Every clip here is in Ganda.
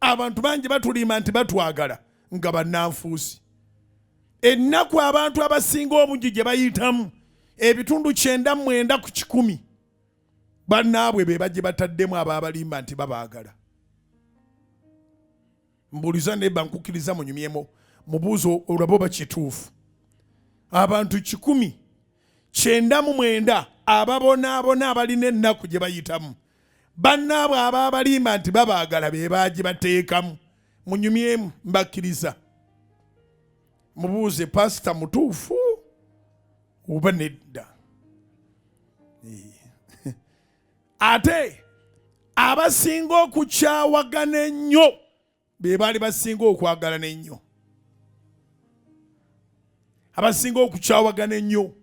Abantu bangi batulimba nti batwagala nga bannanfuusi. Ennaku abantu abasinga obungi gye bayitamu, ebitundu 99%, bannaabwe be bajje bataddemu abaabalimba nti babaagala. Mbuuliza neba nkukkiriza munyumyemu mubuuzo olabo oba kituufu. Abantu 199 ababonaabona abalina ennaku gye bayitamu, bannaabwe abaabalimba nti babaagala be baagibateekamu. Munyumyemu, mbakkiriza mubuuze pasita mutuufu oba nedda. Ate abasinga okukyawagana ennyo be baali basinga okwagalana ennyo. Abasinga okukyawagana ennyo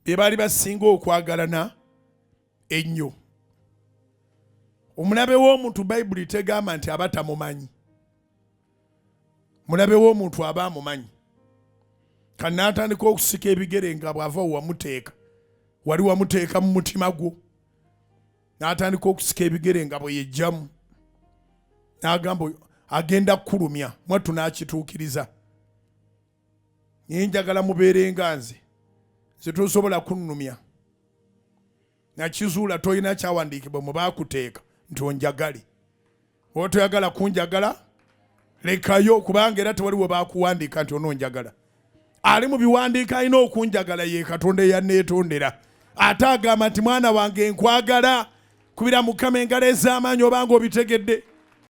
be baali basinga okwagalana ennyo. Omulabe w'omuntu Bayibuli tegamba nti aba tamumanyi. Mulabe w'omuntu aba amumanyi. Kanaatandika okusika ebigere nga bw'ava wamuteeka, wali wamuteeka mu mutima gwo, n'atandika okusika ebigere nga bwe yejjamu, n'agamba agenda kukulumya mwattu, n'akituukiriza. Naye njagala mubeere nga nze, nze tosobola kunnumya. Nakizuula tolina kyawandiikibwa mwe baakuteeka nti onjagale. Oba toyagala kunjagala lekayo, kubanga era tewali we baakuwandiika nti ononjagala. Ali mu biwandiiko alina okunjagala ye Katonda eyanneetondera, ate agamba nti mwana wange nkwagala. Kubira Mukama engalo ez'amaanyi obanga obitegedde.